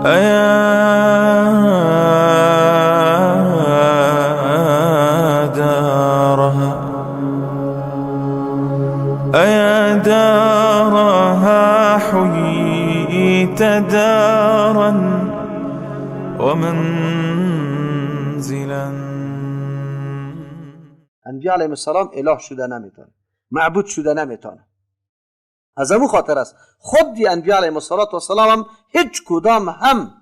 أيا دارها أيا دارها حييت دارا ومنزلا. انبیا علیهم السلام اله شده نمیتونه، معبود شده نمیتونه. از امو خاطر است خود انبیا علیهم السلام هم هیچ کدام هم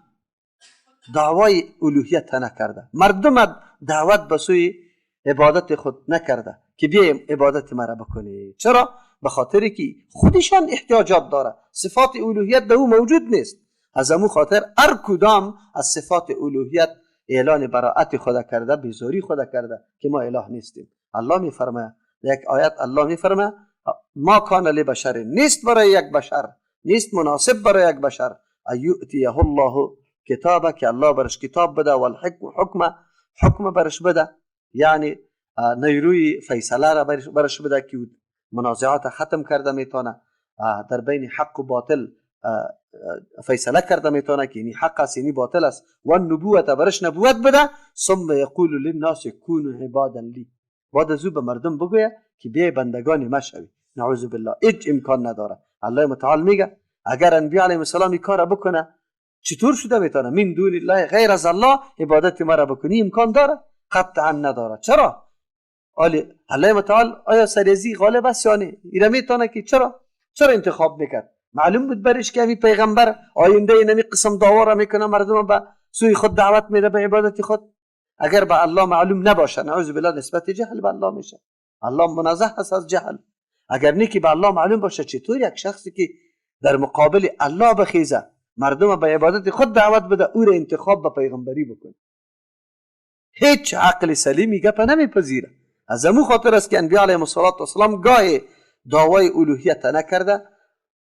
دعوای الوهیت نکرده، مردم دعوت به سوی عبادت خود نکرده که بیایم عبادت مرا بکنی. چرا؟ به خاطر که خودشان احتیاجات داره، صفات الوهیت در او موجود نیست. از امو خاطر هر کدام از صفات الوهیت اعلان براءت خود کرده، بیزاری خود کرده که ما اله نیستیم. الله میفرماید یک آیت، الله میفرماید ما کان لبشر، نیست برای یک بشر، نیست مناسب برای یک بشر، ایؤتیه الله کتابه، که الله برش کتاب بده، والحکم حکم برش بده، یعنی نیروی فیصله را برش بده که منازعات ختم کرده میتونه، در بین حق و باطل فیصله کرده میتونه که اینی حق است اینی باطل است، و النبوت برش نبوت بده، ثم یقول للناس كونوا عبادا لی، بعد از او به مردم بگویه که بیای بندگان ما شوی. نعوذ بالله، هیچ امکان نداره. الله متعال میگه اگر انبیا علیهم السلام این کار بکنه چطور شده میتونه من دون الله، غیر از الله عبادت ما را بکنی؟ امکان داره؟ قطعا نداره. چرا؟ الله متعال آیا سریزی غالب است یا نه؟ اینا میتونه که چرا انتخاب میکرد؟ معلوم بود برش که همین پیغمبر آینده اینمی قسم دعوا را میکنه، مردم به سوی خود دعوت میده به عبادت خود. اگر به الله معلوم نباشه، نعوذ بالله، نسبت جهل به الله میشه. الله منزه است از جهل. اگر نیکی به الله معلوم باشه، چطور یک شخصی که در مقابل الله بخیزه، مردم به عبادت خود دعوت بده، او را انتخاب به پیغمبری بکنه؟ هیچ عقل سلیمی گپ نمیپذیره. از امو خاطر است که انبیا علیهم السلام گاه دعوای الوهیت نکرده،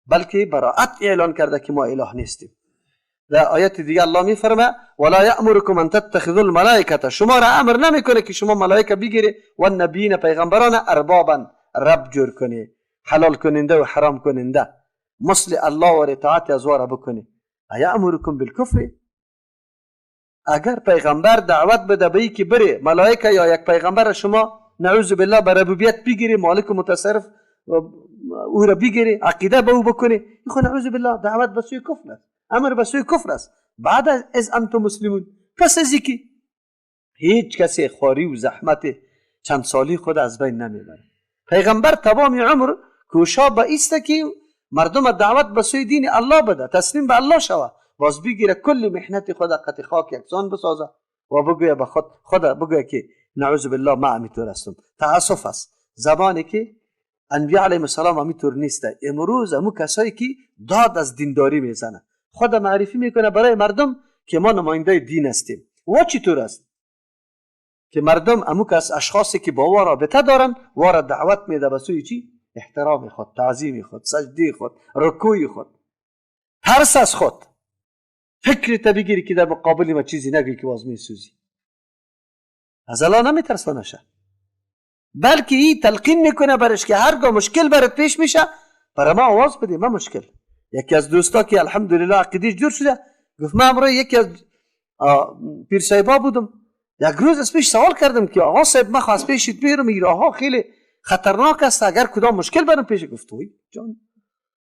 بلکه براءت اعلان کرده که ما اله نیستیم. در آیت دیگه الله میفرمه ولا یأمرکم ان تتخذوا الملائکه، شما را امر نمیکنه که شما ملائکه بگیری و النبیین پیغمبران اربابا، رب جور کنی، حلال کننده و حرام کننده، مثل الله و اطاعت از را بکنی. ایأمرکم بالکفر، اگر پیغمبر دعوت بده به که بره ملائکه یا یک پیغمبر شما نعوذ بالله به ربوبیت بگیری، مالک و متصرف او را بگیری، عقیده به او بکنی، خو نعوذ بالله دعوت به سوی کفر است، امر به سوی کفر است. بعد از انتم مسلمون، پس از اینکه هیچ کسی خواری و زحمت چند سالی خود از بین نمیبره. پیغمبر تمام عمر کوشا به ایست که مردم دعوت به سوی دین الله بده، تسلیم به الله شوه، باز بگیره کل محنت خود قطع خاک یکسان بسازه و بگویه به خود خدا بگویه که نعوذ بالله ما امیتور هستم. تأسف است زمانی که انبیا علیهم السلام امیتور نیسته. امروز امو کسایی که داد از دینداری میزنه، خود معرفی میکنه برای مردم که ما نماینده دین هستیم. و چطور است که مردم امو کس اشخاصی که با وا رابطه دارن وارا دعوت میده به سوی چی؟ احترام خود، تعظیم خود، سجده خود، رکوع خود، ترس از خود. فکر تا بگیری که در مقابل ما چیزی نگویی که باز میسوزی. از الله نمیترسانشه، بلکه این تلقین میکنه برش که هرگاه مشکل برات پیش میشه برای ما آواز بده، ما مشکل. یکی از دوستا که الحمدلله عقیده‌اش جور شده گفت من امروز یکی از پیر صاحبا بودم، یک روز از پیش سوال کردم که آقا صاحب من خواست پیشت میرم، این راهها خیلی خطرناک است، اگر کدام مشکل برام پیش. گفت وای جان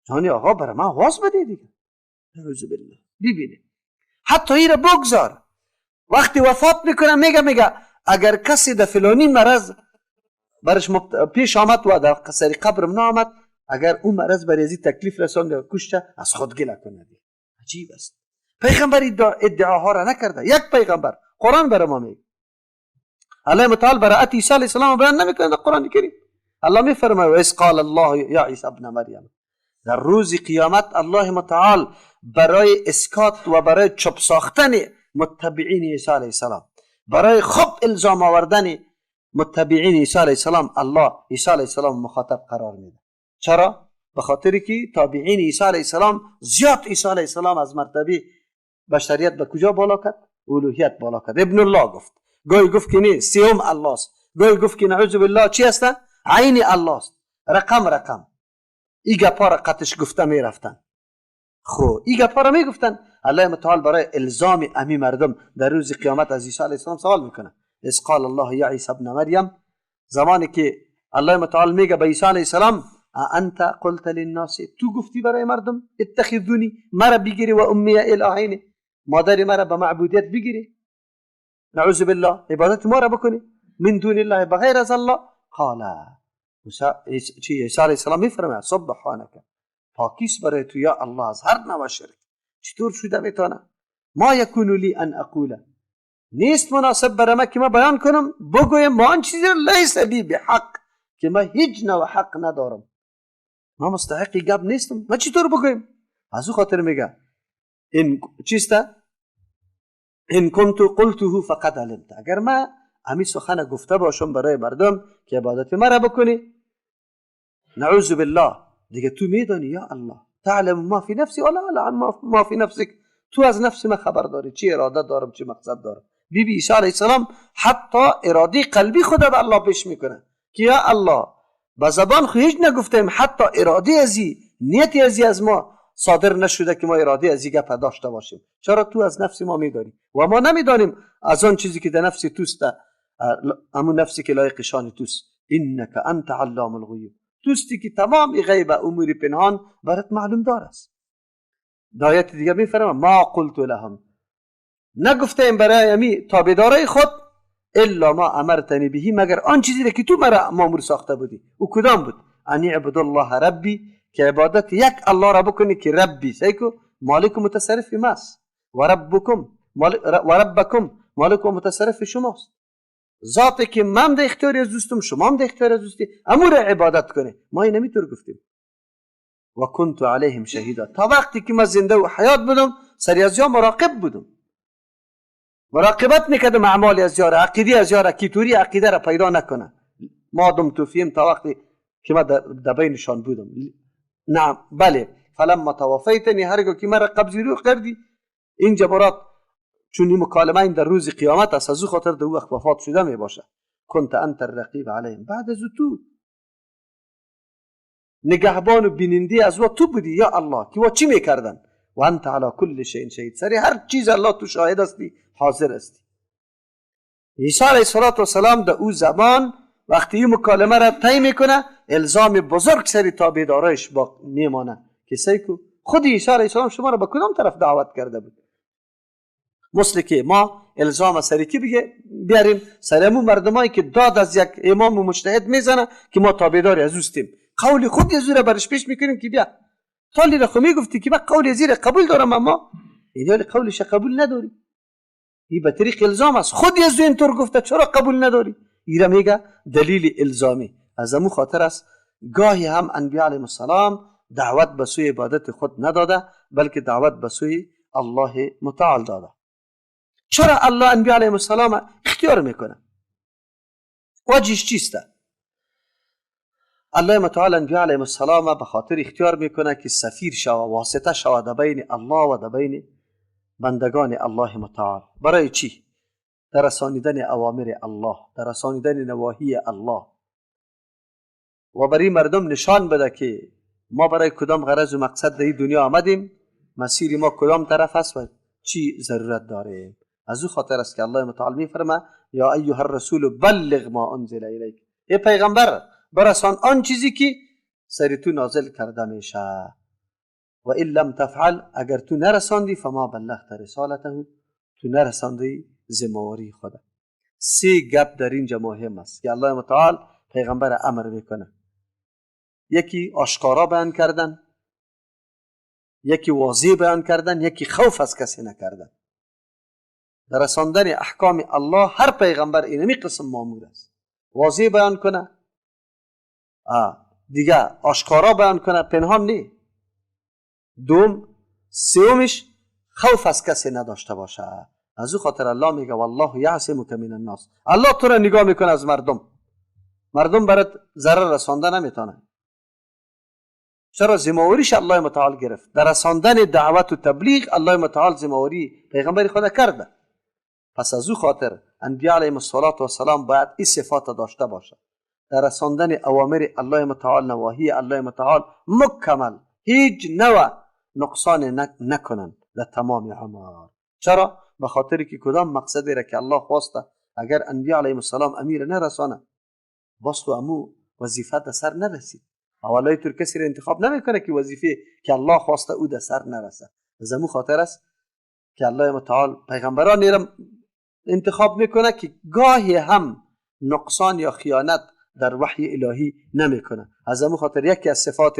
جانی آقا برای من آواز بده دیگه. نعوذ بالله. ببینید حتی این را بگذار، وقتی وفات میکنه میگه اگر کسی در فلانی مرض برش پیش آمد و در سر قبرم نآمد، اگر اون مرض بر ازی تکلیف رساند و کشته، از خود گله کنه. عجیب است. پیغمبر ادعاها را نکرده. یک پیغمبر قرآن برای ما میگه، الله متعال براءت عیسی علیه السلام بیان نمیکنه در قرآن کریم. الله میفرماید و اذ قال الله یا عیسی ابن مریم، در روز قیامت الله متعال برای اسکات و برای چپ ساختن متبعین عیسی علیه السلام، برای خوب الزام آوردن متبعین عیسی علیه السلام، الله عیسی علیه السلام مخاطب قرار میده. چرا؟ به خاطر که تابعین عیسی علیه السلام زیاد عیسی علیه السلام از مرتبه بشریت به کجا بالا کرد؟ الوهیت بالا کرد. ابن الله گفت، گاهی گفت که نه سیوم الله است، گاهی گفت که نعوذ بالله چی است؟ عین الله است. رقم رقم این گپا را قطش گفته میرفتن. خب این گپا را میگفتن. الله متعال برای الزام امی مردم در روز قیامت از عیسی علیه السلام سوال میکنه. اذ قال الله یا عیسی ابن مریم، زمانی که الله متعال میگه به عیسی علیه السلام انت قلت للناس، تو گفتی برای مردم اتخذونی، مرا بگیری و امی الهین، مادر مرا به معبودیت بگیری، نعوذ بالله، عبادت ما را بکنی، من دون الله، بغیر از الله. قال عیسی علیه السلام میفرماید سبحانک، پاکیست برای تو یا الله از هر نوع شرک. چطور شده میتونه؟ ما یکون لی ان اقول، نیست مناسب برای ما که ما بیان کنم بگویم ما آن چیزی لیس بی بحق، که ما هیچ نوع حق ندارم، ما مستحق گپ نیستم، ما چطور بگویم؟ از او خاطر میگه این چیسته؟ ان كنت قلته فقد علمت، اگر ما امی سخن گفته باشم برای مردم که عبادت مرا بکنی، نعوذ بالله، دیگه تو میدانی یا الله، تعلم ما فی نفسی ولا اعلم ما فی نفسک، تو از نفس ما خبر داری، چی اراده دارم، چی مقصد دارم. بی بی عیسی علیه السلام حتی اراده قلبی خود به الله پیش میکنه که یا الله، با زبان خو هیچ نگفتیم، حتی اراده ازی، نیت ازی از ما صادر نشده که ما اراده ازی گپ داشته باشیم. چرا تو از نفس ما میدانی و ما نمیدانیم از آن چیزی که در نفس توست، همون نفسی که لایق شان توست. انک انت علام الغیوب، توستی که تمام غیب امور پنهان برات معلوم دار است. در آیت دیگه میفرماید ما قلت لهم، نگفتیم برای امی تابعدارای خود الا ما امرتنی بهی، مگر آن چیزی که تو مرا مامور ساخته بودی. او کدام بود؟ ان اعبد الله ربی، که عبادت یک الله را بکنی که ربی، سیکو مالک و متصرف ماست، و ربکم و ربکم، مالک و متصرف شماست، ذاتی که من در اختیار از دوستم، شما هم در اختیار از دوستی، امور عبادت کنه. ما این نمیتور گفتیم. و کنت علیهم شهیدا، تا وقتی که من زنده و حیات بودم سری از یا مراقب بودم، مراقبت میکردم اعمال از یاره، عقیده از یاره، کیتوری عقیده را پیدا نکنه. ما دمت فیهم، تا وقتی که من در بینشان بودم. نعم بله. فلما توفیتنی، هرگاه که مرا قبض روح کردی، این جبرات چون این مکالمه این در روز قیامت است، از او خاطر در وقت وفات شده می باشه. کنت انت الرقیب علیهم، بعد از تو نگهبان و بیننده از و تو بودی یا الله که وا چی میکردن. و انت علی کل شیء شهید، سری هر چیز الله تو شاهد هستی، حاضر هستی. عیسی علیه السلام در او زمان وقتی این مکالمه را طی میکنه، الزام بزرگ سری تابعدارایش با میمانه که سیکو خود عیسی علیه السلام شما را به کدام طرف دعوت کرده بود. مثل که ما الزام سری کی بیاریم؟ سر همون مردمایی که داد از یک امام و مجتهد میزنه که ما تابعدار از اوستیم، قول خود از او را برش پیش میکنیم که بیا تالی را خو میگفتی که من قول از قبول دارم، اما ایدال قولش قبول نداری. این به طریق الزام است، خود از اینطور گفته چرا قبول نداری؟ ایرا میگه دلیل الزامی. از امو خاطر است گاهی هم انبیاء علیهم السلام دعوت به سوی عبادت خود نداده، بلکه دعوت به سوی الله متعال داده. چرا الله انبیاء علیهم السلام اختیار میکنه؟ وجهش چیست؟ الله متعال انبیاء علیهم السلام به خاطر اختیار میکنه که سفیر شوه، واسطه شوه در بین الله و در بین بندگان الله متعال. برای چی؟ در رسانیدن اوامر الله، در رسانیدن نواهی الله، و برای مردم نشان بده که ما برای کدام غرض و مقصد در این دنیا آمدیم، مسیر ما کدام طرف است و چی ضرورت داریم. از او خاطر است که الله متعال میفرمه یا ایها الرسول بلغ ما انزل الیک، ای پیغمبر برسان آن چیزی که سر تو نازل کرده میشه. و ان لم تفعل، اگر تو نرساندی، فما بلغت رسالته، تو نرساندی ذمه‌واری خدا. سه گپ در اینجا مهم است که الله متعال پیغمبر امر میکنه. یکی آشکارا بیان کردن، یکی واضح بیان کردن، یکی خوف از کسی نکردن. در رساندن احکام الله هر پیغمبر اینمی قسم مامور است، واضح بیان کنه، دیگه آشکارا بیان کنه، پنهان نی. دوم سومش خوف از کسی نداشته باشه. از او خاطر الله میگه والله یعصمک من الناس، الله تو را نگاه میکنه از مردم، مردم برات ضرر رسانده نمیتونه. چرا ذمه‌واریش الله متعال گرفت در رساندن دعوت و تبلیغ؟ الله متعال ذمه‌واری پیغمبر خدا کرده. پس از او خاطر انبیاء علیهم الصلاة والسلام باید این صفات داشته باشه در رساندن اوامر الله متعال، نواهی الله متعال مکمل، هیچ نوع نقصان نکنن، در تمام عمر. چرا؟ به خاطر که کدام مقصدی را که الله خواسته اگر انبیاء علیهم السلام امیر نرسانه، باز خو امو وظیفه در سر نرسید. اولای تر کسی را انتخاب نمیکنه که وظیفه که الله خواسته او در سر نرسه. از امو خاطر است که الله متعال پیغمبران را انتخاب میکنه که گاهی هم نقصان یا خیانت در وحی الهی نمیکنه. از امو خاطر یکی از صفات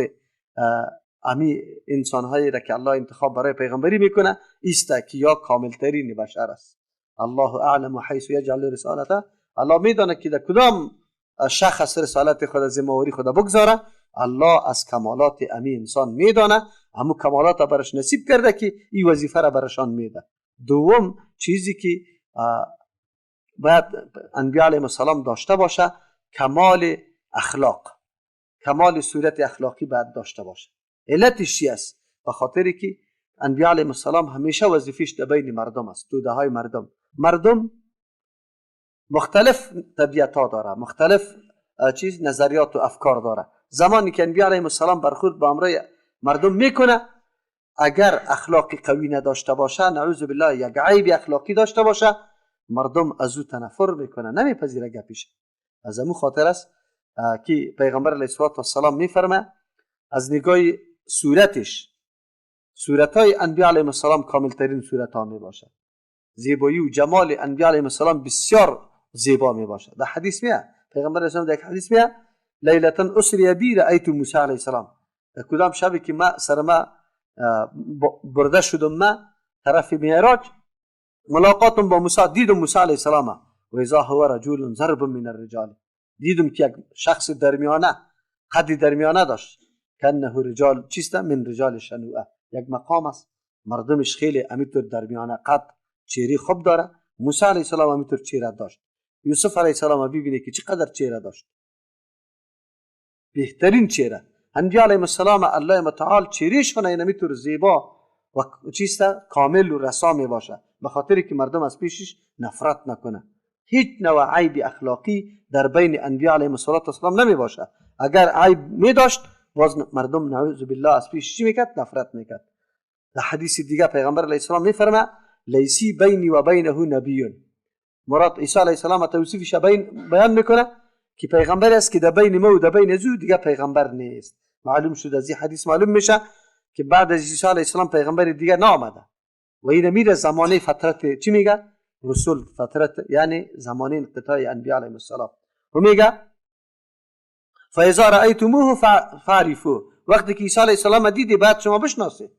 امی انسانهایی را که الله انتخاب برای پیغمبری میکنه ایست که یا کاملترین بشر است. الله اعلم حیث یجعل رسالته، الله میدانه که در کدام شخص رسالت خود ذمه‌واری خود بگذاره. الله از کمالات امی انسان میدانه، همو کمالات برش نصیب کرده که این وظیفه را برشان میده. دوم چیزی که باید انبیاء علیهم السلام داشته باشه، کمال اخلاق، کمال صورت اخلاقی باید داشته باشه. علتش چی است؟ به خاطر که انبیاء علیهم السلام همیشه وظیفش در بین مردم است، توده های مردم. مردم مختلف طبیعت ها داره، مختلف چیز نظریات و افکار داره. زمانی که انبیاء علیهم السلام برخورد با امرای مردم میکنه، اگر اخلاقی قوی نداشته باشه، نعوذ بالله یک عیب اخلاقی داشته باشه، مردم از او تنفر میکنه، نمیپذیره گپیش. از امو خاطر است که پیغمبر علیه السلام میفرمه از نگاه صورتش، صورتهای انبیاء علیهم السلام کاملترین صورتها میباشه. زیبایی و جمال انبیاء علیهم السلام بسیار زیبا میباشه. در حدیث میه پیغمبر علیه السلام در یک حدیث میه لیلة اسری بی رأیت موسی علیه السلام، در کدام شبی که ما سر ما برده شدم ما طرف معراج، ملاقاتم با موسی، دیدم موسی علیه السلام و اذا هو رجل ضرب من الرجال، دیدم که یک شخص درمیانه، قدی درمیانه داشت، کنه رجال چیست من رجال شنوعه، یک مقام است، مردمش خیلی امیتور درمیانه قد چهره خوب داره. موسی علیه السلام امیتور چهره داشت. یوسف علیه السلام ببینه که چقدر چهره داشت، بهترین چهره. انبیاء علیهم السلام الله متعال چهرهشون اینمیتور زیبا و چیست کامل و رسا می باشه، به خاطر که مردم از پیشش نفرت نکنه. هیچ نوع عیب اخلاقی در بین انبیاء علیهم السلام نمی باشه. اگر عیب می داشت باز مردم نعوذ بالله از پیش چی میکرد؟ نفرت میکرد. در حدیث دیگه پیغمبر علیه السلام میفرمه لیسی بینی و بینه نبی، مراد عیسی علیه السلام توصیفش بیان میکنه که پیغمبر است که در بین ما و در بین زو دیگه پیغمبر نیست. معلوم شد از این حدیث معلوم میشه که بعد از عیسی علیه السلام پیغمبر دیگه نامده و این میره زمانه فترت چی میگه؟ رسول، فترت یعنی زمانه انقطاع انبیاء علیهم السلام. و میگه فاذا رأیتموه فاعرفوه، وقتی که عیسی علیه السلام دیدی بعد شما بشناسید.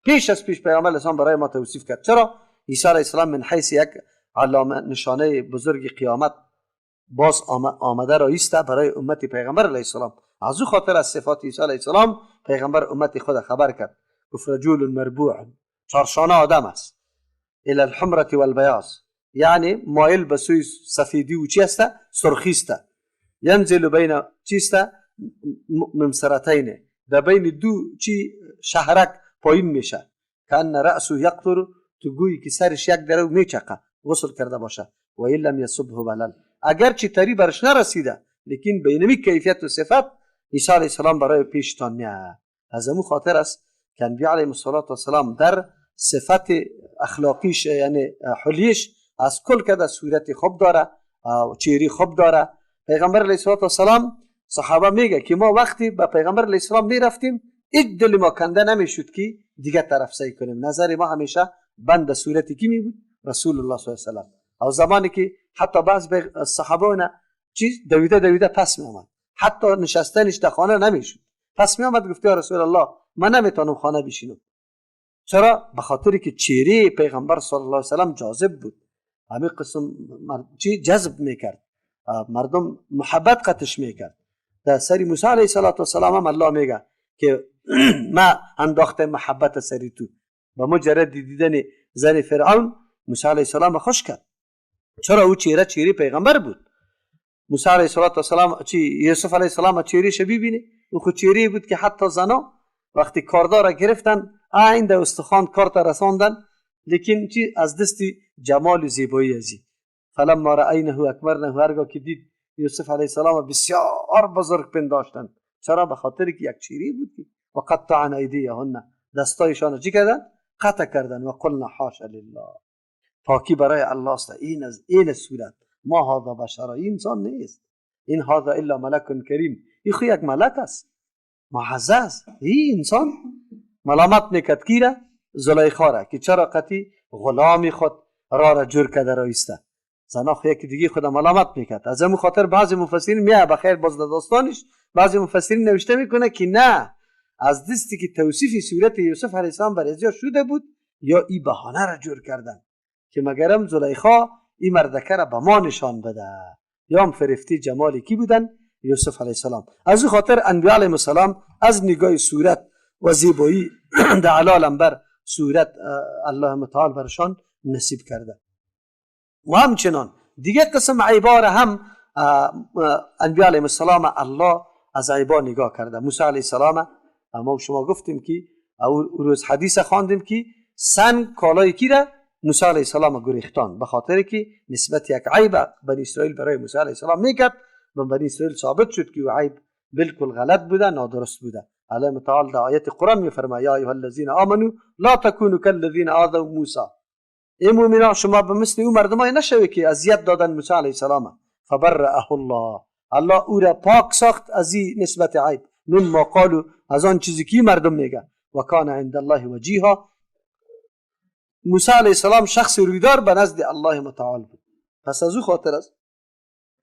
پیش از پیش پیامبر علیه السلام برای ما توصیف کرد. چرا؟ عیسی علیه السلام من حیث یک علامه نشانه بزرگ قیامت باز آمده را ایسته برای امت پیغمبر علیه السلام. از او خاطر از صفات عیسی علیه السلام پیغمبر امت خود خبر کرد. گفت رجل مربوع، چارشانه آدم است، الی الحمرة والبیاض، یعنی مایل به سوی سفیدی و چی است؟ سرخی است. ینزل بین چیست؟ ممسرتین، در بین دو چی شهرک پایین میشه، کان رأسه یقطر، تو گویی که سرش یک درو میچقه غسل کرده باشه، و این لم یصبه بلل، اگرچه تری برش نرسیده لیکن به اینمی کیفیت و صفت عیسی علیه السلام برای پیشتان میاد. از امو خاطر است که انبیاء علیهم السلام در صفت اخلاقیش یعنی حلیش از کل کده صورت خوب داره، چهره خوب داره. پیغمبر علیه السلام صحابه میگه که ما وقتی به پیغمبر علیه السلام میرفتیم هیچ دل ما کنده نمیشد که دیگه طرف سعی کنیم، نظر ما همیشه بند صورت کی می بود؟ رسول الله صلی الله علیه و سلم. او زمانی که حتی بعض صحابه نه چیز دویده دویده پس می آمد، حتی نشستنش در خانه نمیشد، پس می آمد گفت یا رسول الله من نمیتونم خانه بشینم. چرا؟ به خاطر که چهره پیغمبر صلی الله علیه و سلم جاذب بود، همین قسم چی جذب میکرد، مردم محبت قطش میکرد. در سری موسی علیه السلام هم الله میگه که ما انداخته محبت سری تو، با مجرد دیدن زن فرعون موسی علیه السلام خوش کرد. چرا؟ او چهره چهره پیغمبر بود. موسی علیه السلام چی یوسف علیه السلام چهرهش ببینه، او خود چهره بود که حتی زنا وقتی کاردار گرفتن عین در استخوان کارت رساندن، لیکن چی از دست جمال و زیبایی ازی. فلما رأینه اکبرنه، هرگاه که دید یوسف علیه السلام بسیار بزرگ پنداشتن. چرا؟ به خاطر که یک چهره بود که وقطعن ایدیهن، دستایشان چی کردن؟ قطع کردن و قلنا حاشا لله، پاکی برای الله است. این از این صورت ما هذا بشر، این انسان نیست، این هذا الا ملک کریم، این خو یک ملک است معزز. این انسان ملامت میکرد کی را؟ زلیخا را که چرا قطی غلام خود را جور کرده رایسته. زنا خو یکی دیگه خود ملامت میکرد. از همون خاطر بعضی مفسرین میه بخیر باز داستانش بعضی مفسرین نوشته میکنه که نه، از دستی که توصیف صورت یوسف علیه السلام بر ازیا شده بود یا ای بهانه را جور کردن که مگرم زلیخا این مردکه را به ما نشان بده، یا هم فرفتی جمال کی بودن؟ یوسف علیه السلام. از او خاطر انبیاء علیهم السلام از نگاه صورت و زیبایی در علال بر صورت الله متعال برشان نصیب کرده. و همچنان دیگه قسم عیبا را هم انبیاء علیهم السلام الله از عیبا نگاه کرده. موسی علیه السلام ما شما گفتیم که او روز حدیث خواندیم که سنگ کالای کی را؟ موسی علیه السلام گریختان، به خاطر که نسبت یک عیب بنی اسرائیل برای موسی علیه السلام میکرد و بنی اسرائیل ثابت شد که عیب بالکل غلط بوده، نادرست بوده. الله متعال در آیت قرآن میفرماید یا ایها الذین آمنوا لا تکونوا کالذین آذوا موسی، ای مؤمنان شما به مثل او مردمای نشوید که اذیت دادن موسی علیه السلام. فبرأه الله، الله او را پاک ساخت از این نسبت عیب، مما قالوا، از آن چیزی که مردم میگه، و کان عند الله وجیها. موسی علیه السلام شخص رویدار به نزد الله متعال بود. پس از او خاطر است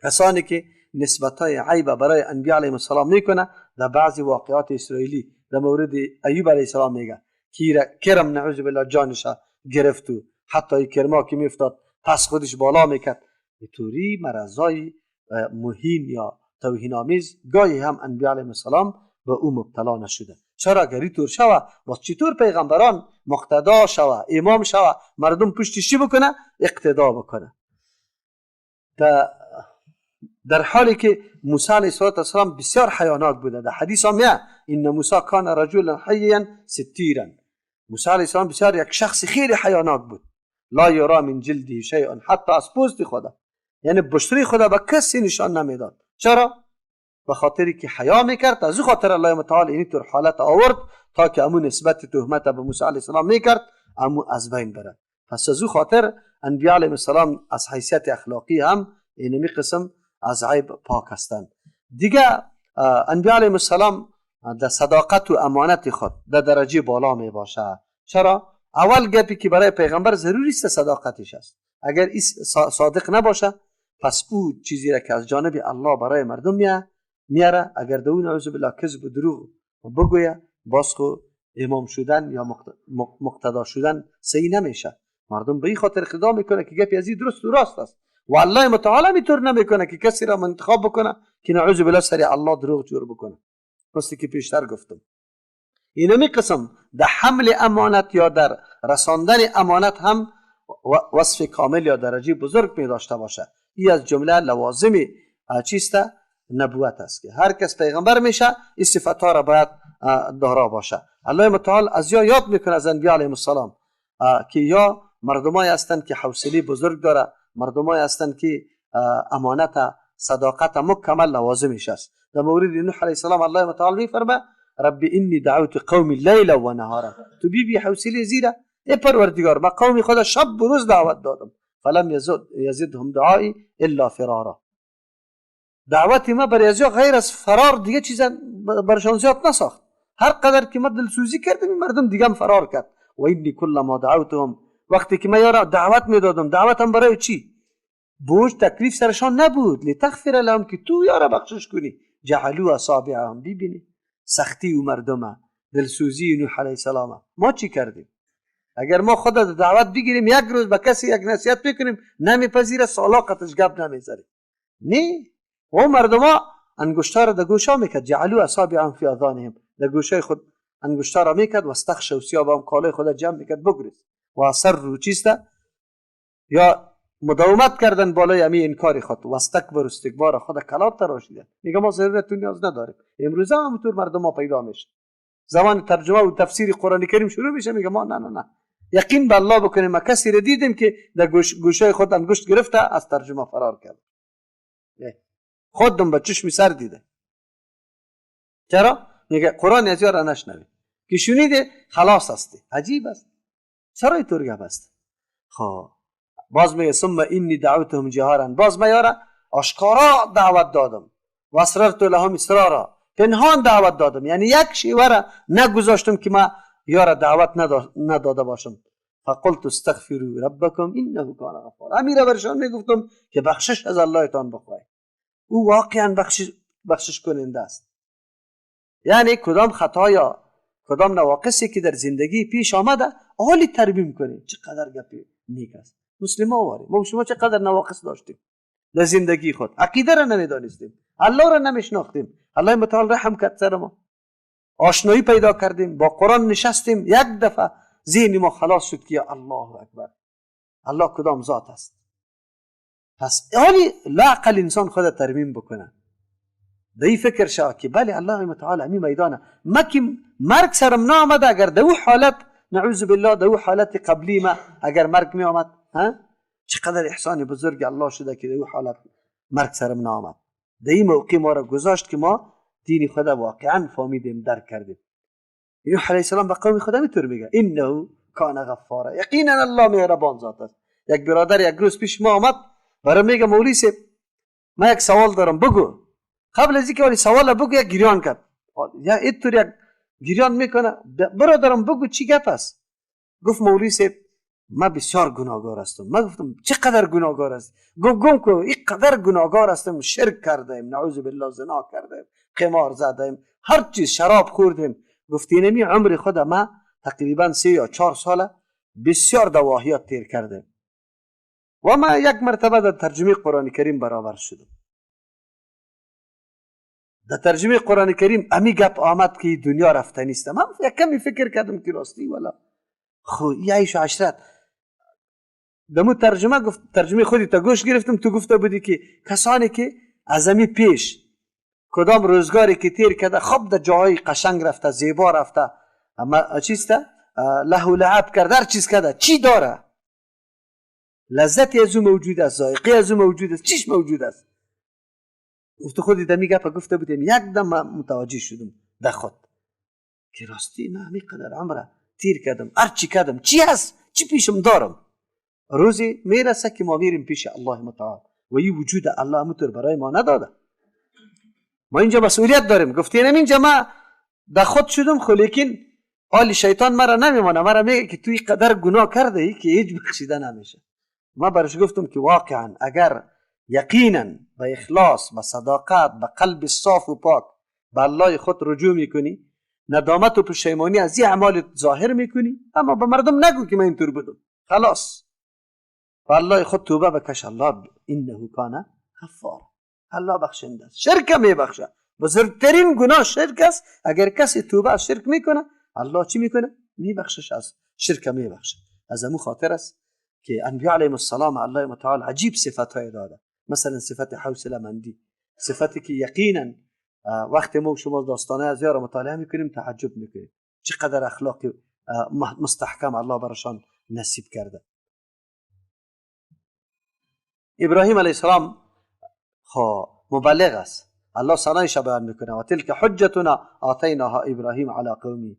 کسانی که نسبت‌های عیب برای انبیاء علیهم السلام میکنه در بعضی واقعات اسرائیلی در مورد ایوب علیه السلام میگه کرم نعوذ بالله جانش گرفت و حتی کرما که میافتاد پس خودش بالا میکرد. به طوری مرضای مهین یا توهین آمیز گاهی هم انبیاء علیهم السلام به او مبتلا نشده. چرا گری طور شوه؟ باز چطور پیغمبران مقتدا شوه، امام شوه، مردم پشتش چی بکنه؟ اقتدا بکنه. در حالی که موسی علیه السلام بسیار حیاناک بوده. در حدیث هم میاد ان موسی کان رجلا حیا ستیرا، موسی علیه السلام بسیار یک شخص خیلی حیاناک بود. لا یرا من جلده شیء، حتی از پوست خدا، یعنی بشری خدا به کسی نشان نمیداد. چرا؟ به خاطری که حیا میکرد. از او خاطر الله متعال این طور حالت آورد تا که امو نسبت تهمت به موسی علیه السلام میکرد امو از بین بره. پس از او خاطر انبیاء علیهم السلام از حیثیت اخلاقی هم اینمی قسم از عیب پاک هستند. دیگه انبیاء علیهم السلام در صداقت و امانت خود در درجه بالا می باشه. چرا؟ اول گپی که برای پیغمبر ضروری است صداقتش است. اگر این صادق نباشه پس او چیزی را که از جانب الله برای مردم میاره، اگر دو نعوذ بالله کذب و دروغ بگویه باز خو امام شدن یا مقتدا شدن صحیح نمیشه. مردم به این خاطر اقتدا میکنه که گپی از این درست و راست است و الله متعال اینطور نمیکنه که کسی را انتخاب بکنه که نعوذ بالله سری الله دروغ جور بکنه. مثل که پیشتر گفتم اینمی قسم در حمل امانت یا در رساندن امانت هم وصف کامل یا درجه بزرگ می داشته باشه. این از جمله لوازم چیست؟ نبوت است که هر کس پیغمبر میشه این صفت ها را باید دارا باشه. الله متعال از یا یاد میکنه از انبیاء علیهم السلام که یا مردمای هستند که حوصله بزرگ داره، مردمای هستند که امانت صداقت مکمل لوازمش است. در مورد نوح علیه السلام الله متعال میفرمه رب انی دعوت قومی لیلا و نهارا، تو بی بی حوصله زیره ای پروردگار ما قوم خدا شب و روز دعوت دادم، فلم یزدهم دعایی الا فرارا. دعوت ما برای ازیا غیر از فرار دیگه چیز برشان زیاد نساخت. هر قدر که ما دلسوزی کردیم مردم دیگه هم فرار کرد. و انی کل ما دعوتهم، وقتی که ما یارا دعوت میدادم دعوتم برای چی؟ بوج تکلیف سرشان نبود، لتغفر لهم که تو یارا بخشش کنی. جعلوا اصابعهم، ببینی سختی و مردمه، دلسوزی نوح علیه السلام. ما چی کردیم؟ اگر ما خود دعوت بگیریم یک روز به کسی یک نصیحت بکنیم نمیپذیره، سالاقتش گپ نمیذاره. نه و مردما انگشتا را در گوشا میکرد، جعلوا اصابعهم فی اذانهم، در گوشای خود انگشتا را میکرد و استخشوا ثيابهم، کالای خود جمع میکرد بگریز و اثر رو چیسته یا مداومت کردن بالای امی انکار خود و استکبر استکبار خود کلاب تراشیدن. میگه ما ضرورت نیاز نداریم. امروز هم همونطور مردم ما پیدا میشه، زمان ترجمه و تفسیر قرآن کریم شروع میشه، میگه ما نه نه نه، یقین به الله بکنیم. ما کسی را دیدیم که در گوشای خود انگشت گرفته از ترجمه فرار کرد، خودم به چشم سر دیده. چرا؟ میگه قرآن از یارا نشنوی که شنیده خلاص هستی. عجیب است. چرا اینطور گپ است؟ خب باز میگه ثم انی دعوتهم جهارا، باز ما یارا آشکارا دعوت دادم، و اسررت لهم اسرارا، پنهان دعوت دادم، یعنی یک شیوه را نگذاشتم که ما یارا دعوت نداده باشم. فقلت استغفروا ربکم انه کان غفارا، امیره برشان میگفتم که بخشش از الله تان بخواهید، او واقعا بخشش کننده است. یعنی کدام خطا یا کدام نواقصی که در زندگی پیش آمده حالی ترمیم کنید. چقدر گپی نیک است. مسلمان واری ما شما چقدر نواقص داشتیم در زندگی خود، عقیده را نمیدانستیم، الله را نمیشناختیم، الله متعال رحم کرد سر ما، آشنایی پیدا کردیم، با قرآن نشستیم، یک دفعه ذهن ما خلاص شد که الله اکبر، الله کدام ذات است. پس حالی لااقل انسان خود ترمیم بکنه، در این فکر شد که بله الله متعال امی میدانه، ما که مرگ سرم نآمده، اگر در او حالت نعوذ بالله در او حالت قبلی ما اگر مرگ می آمد، ها چقدر احسان بزرگ الله شده که در او حالت مرگ سرم نآمد. در این موقع ما را گذاشت که ما دین خود واقعا فهمیدیم، درک کردیم. نوح علیه السلام به قوم خود اینطور میگه انه کان غفارا، یقینا الله مهربان ذات است. یک برادر یک روز پیش ما آمد برای میگه مولوی صاحب من یک سوال دارم بگو. قبل از اینکه سوال بگو یک گریان کرد، یا اینطور یک گریان میکنه، برادرم بگو چی گپ است؟ گفت مولوی صاحب من بسیار گناهگار هستم. من گفتم چقدر گناهگار است؟ گفت گم کو اینقدر گناهگار هستم، شرک کردیم، نعوذ بالله، زنا کردیم، قمار زدیم، هر چیز، شراب خوردیم. گفت اینمی عمر خود ما تقریبا 3 یا 4 ساله بسیار دواهیات تیر کردیم و ما یک مرتبه در ترجمه قرآن کریم برابر شدم. در ترجمه قرآن کریم امی گپ آمد که دنیا رفته نیست. من یک کمی فکر کردم که راستی والا خو یه عیش و عشرت. دمو ترجمه گفت، ترجمه خودی تا گوش گرفتم، تو گفته بودی که کسانی که از امی پیش کدام روزگاری که تیر کرده خب در جاهای قشنگ رفته، زیبا رفته، اما چیسته لهو لعب کرده، هر چیز کرده، چی داره؟ لذتی از او موجود است، ذائقه از او موجود است، چیش موجود است؟ گفت خودی دمی گپ گفته بودیم، یک دم متوجه شدم در خود که راستی من همین قدر عمره تیر کردم، هر چی کردم، چی هست، چی پیشم دارم؟ روزی میرسه که ما میریم پیش الله متعال و این وجود الله متر برای ما نداده. ما اینجا مسئولیت داریم. گفتیم اینجا ما در خود شدم، خو لیکن حال شیطان مرا نمیمانه، مرا میگه که توی قدر گناه کرده ای که هیچ بخشیده نمیشه. ما برش گفتم که واقعا اگر یقینا به اخلاص، به صداقت، به قلب صاف و پاک به الله خود رجوع میکنی، ندامت و پشیمانی از این اعمال ظاهر میکنی، اما به مردم نگو که من اینطور بودم، خلاص به الله خود توبه بکش. الله انه کان غفار، الله بخشنده است، شرک میبخشه. بزرگترین گناه شرک است. اگر کسی توبه از شرک میکنه، الله چی میکنه؟ میبخشش، از شرک میبخشه. از امو خاطر است که انبیاء علیهم السلام الله متعال عجیب صفت های داده، مثلا صفت حوصله مندی، صفتی که یقینا وقتی ما شما داستانه از یارا مطالعه میکنیم تعجب میکنیم چقدر اخلاق مستحکم الله برشان نصیب کرده. ابراهیم علیه السلام خو مبلغ است، الله ثنایش بیان میکنه و تلک حجتنا آتیناها ابراهیم علی قومی.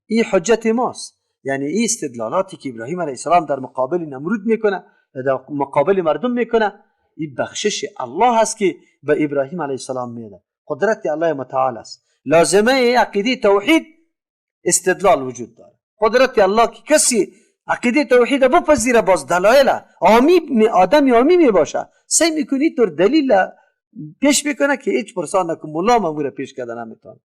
این حجت ماست، یعنی این استدلالاتی که ابراهیم علیه السلام در مقابل نمرود میکنه، در مقابل مردم میکنه، این بخشش الله است که به ابراهیم علیه السلام میده. قدرت الله متعال است. لازمه عقیده توحید استدلال وجود داره. قدرت الله که کسی عقیده توحید بپذیره باز دلایل عامی آدم عامی میباشه، سعی میکنی طور دلیل پیش میکنه که هیچ پرسان نکن، ملا مامور پیش کردن نمیتونه.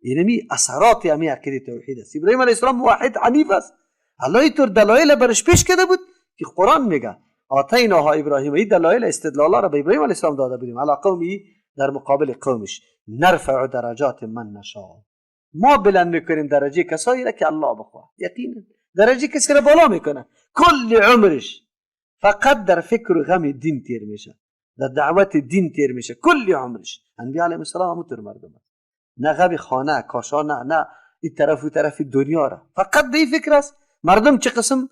اینمی اثرات امی عقیده توحید است. ابراهیم علیه السلام موحد حنیف است. الله اینطور دلایل برش پیش کرده بود که قرآن میگه آتیناها ابراهیم، این دلایل استدلالا را به ابراهیم علیه السلام داده بودیم علی قومی، در مقابل قومش. نرفع درجات من نشاء، ما بلند میکنیم درجه کسایی را که الله بخواه. یقینا درجه کسی را بالا میکنه، کل عمرش فقط در فکر و غم دین تیر میشه، در دعوت دین تیر میشه کل عمرش. انبیاء علیهم السلام همونطور مردم است، نه غم خانه کاشانه، نه این طرف و طرف دنیا را، فقط به این فکر است مردم چه قسم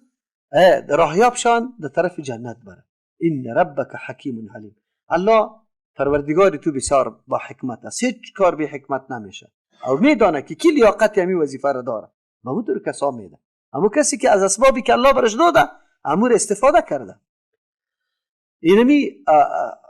راهیاب شان در طرف جنت بره. ان ربک حکیم علیم، الله پروردگار تو بسیار با حکمت است، هیچ کار بی حکمت نمیشه. او میدانه که کی لیاقت همی وظیفه را داره، همونطور کسا میده. اما کسی که از اسبابی که الله برش داده امور استفاده کرده. اینمی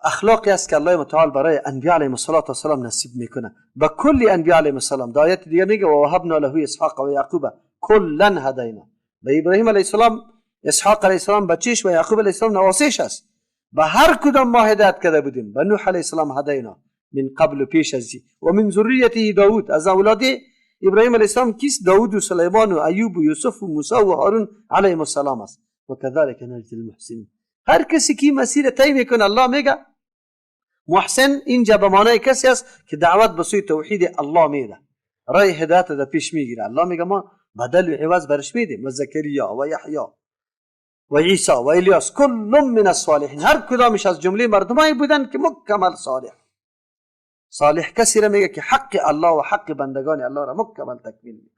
اخلاقی است که الله متعال برای انبیاء علیهم الصلاة والسلام نصیب میکنه به کل انبیاء علیهم السلام. در آیت دیگه میگه و وهبنا له اسحاق و یعقوب کلا هدینا. به ابراهیم علیه السلام، اسحاق علیه السلام بچیش و یعقوب علیه السلام نواسیش است. به هر کدام ما هدایت کرده بودیم. به نوح علیه السلام هدینا من قبل، پیش از و من ذریته داود. از اولاد ابراهیم علیه السلام کیست؟ داود و سلیمان و ایوب و یوسف و موسی و هارون علیهم السلام است. و كذلك نجزی المحسنین. هر کسی که مسیر طی میکنه، الله میگه محسن اینجا به معنای کسی است که دعوت به سوی توحید الله میده، رای هدایت در پیش میگیره. الله میگه ما بدل و عوض برش میدیم. و زکریا و یحیی و عیسی و الیاس کل من الصالحین. هر کدامش از جمله مردمایی بودن که مکمل صالح. صالح کسی را میگه که حق الله و حق بندگان الله را مکمل تکمیل میکنه.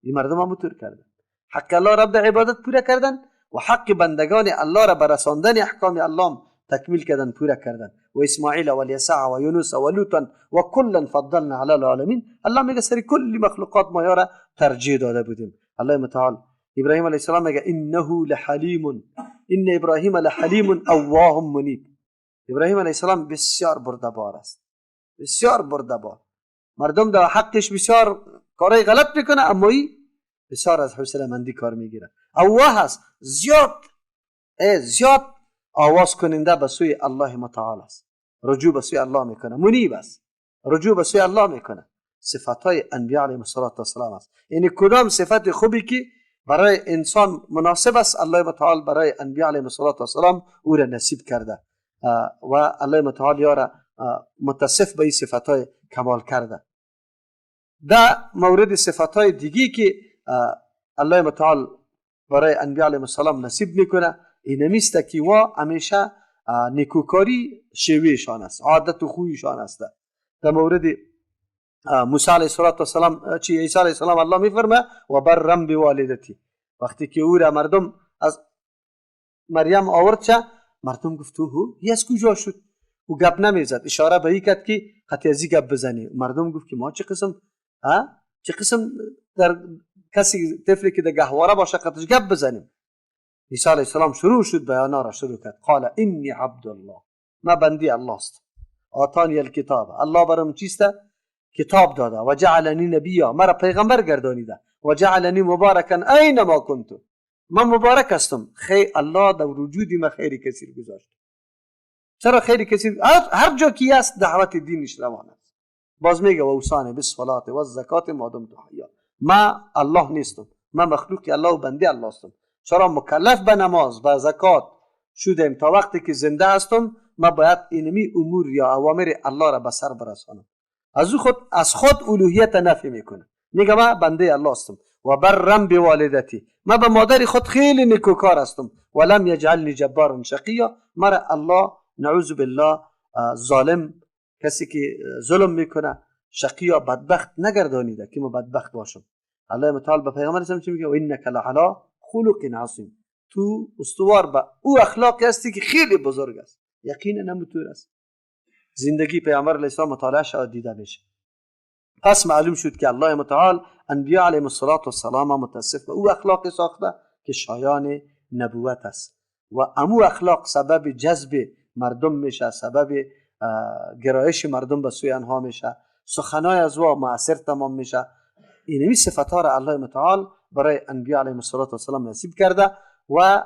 این مردم هم طور کردن، حق الله را به عبادت پوره کردن و حق بندگان الله را برساندن احکام الله تکمیل کردن، پوره کردن. و اسماعیل و الیسع و یونس و لوطا و کلا فضلنا علی العالمین. الله میگه سر کل مخلوقات ما را ترجیح داده بودیم. الله متعال ابراهیم علیه السلام میگه انه لحلیم، ان ابراهیم لحلیم اواه منیب. ابراهیم علیه السلام بسیار بردبار است، بسیار بردبار. مردم در حقش بسیار کارهای غلط میکنه، اما ای بسیار از حوصله مندی کار میگیره. اواه است، زیاد آواز کننده به سوی الله متعال است، رجوع به سوی الله میکنه. منیب است، رجوع به سوی الله میکنه. صفات های انبیاء علیهم السلام است. یعنی کدام صفت خوبی که برای انسان مناسب است، الله متعال برای انبیاء علیهم السلام او را نصیب کرده و الله متعال یارا متصف به این صفات های کمال کرده. در مورد صفات های دیگی که الله متعال برای انبیاء علیهم السلام نصیب میکنه، اینمیست که وا همیشه نیکوکاری شیوهشان است، عادت و خویشان است. در مورد موسی علیه السلام چی عیسی علیه السلام الله میفرمه و برم بوالدتی. وقتی که او را مردم از مریم آورد، چه مردم گفت او از کجا شد؟ او گپ نمیزد، اشاره به این کرد که قطعی از گپ بزنی. مردم گفت که ما چه قسم چه قسم در کسی طفلی که در گهواره باشه قطعش گپ بزنیم. عیسی علیه السلام شروع شد بیانا را شروع کرد. قال انی عبدالله، ما بندی الله است. آتانی الکتاب، الله برام چیست؟ کتاب داده. و جعلنی نبیا، مرا پیغمبر گردانیده. و جعلنی مبارکا اینما کنت، من مبارک هستم. خیر الله در وجود ما خیر کثیر گذاشت. چرا خیر کثیر؟ هر جا کی است دعوت دینش روان است. باز میگه و اوصانی بالصلاه و الزکات ما دمت حیا. ما الله نیستم، ما مخلوق الله و بنده الله هستم. چرا مکلف به نماز و زکات شدیم؟ تا وقتی که زنده هستم ما باید اینمی امور یا اوامر الله را به سر برسانم. از خود از خود الوهیت نفی میکنه، میگه من بنده الله هستم. و برم بوالدتی، ما به مادر خود خیلی نیکوکار هستم. ولم یجعلنی جبارا شقیا، مرا الله نعوذ بالله ظالم، کسی که ظلم میکنه، شقیا بدبخت نگردانیده که ما بدبخت باشم. الله متعال به پیغمبر اسلام چی میگه؟ و انک لعلی خلق عظیم، تو استوار به او اخلاقی هستی که خیلی بزرگ است. یقینا همونطور است. زندگی پیامبر علیه السلام مطالعه شد دیده میشه. پس معلوم شد که الله متعال انبیاء علیهم السلام متصف به او اخلاقی ساخته که شایان نبوت است و امو اخلاق سبب جذب مردم میشه، سبب گرایش مردم به سوی آنها میشه، سخنای از او مؤثر تمام میشه. اینمی صفت ها را الله متعال برای انبیاء علیهم السلام نصیب کرده و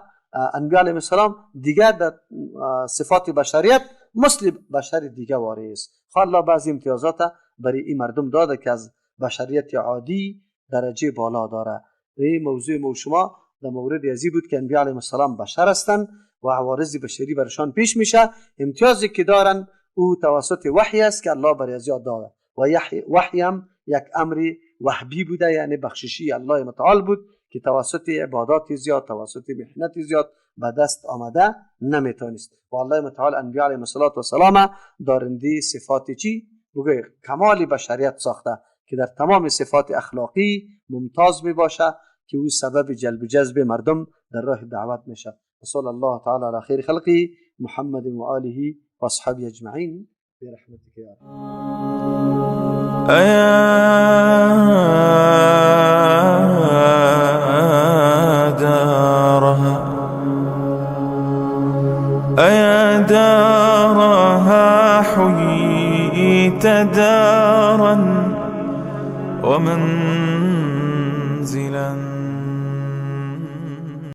انبیاء علیهم السلام دیگه در صفات بشریت مثل بشر دیگه واری است. الله بعضی امتیازات برای این مردم داده که از بشریت عادی درجه بالا داره. این موضوع ما شما در مورد ازی بود که انبیاء علیهم السلام بشر هستند و عوارض بشری برشان پیش میشه. امتیازی که دارن او توسط وحی است که الله برای از یاد داده و وحی هم یک امر وهبی بوده، یعنی بخششی الله متعال بود که توسط عبادات زیاد، توسط محنت زیاد به دست آمده نمیتونست. و الله متعال انبیاء علیهم السلام دارنده صفات چی؟ بگه کمال بشریت ساخته که در تمام صفات اخلاقی ممتاز می باشه که او سبب جلب جذب مردم در راه دعوت میشه. صلی الله تعالی علی خیر خلقه محمد و آله و اصحابه اجمعین برحمتك یا رب. دارها أيا دارها حييت دارا ومنزلا.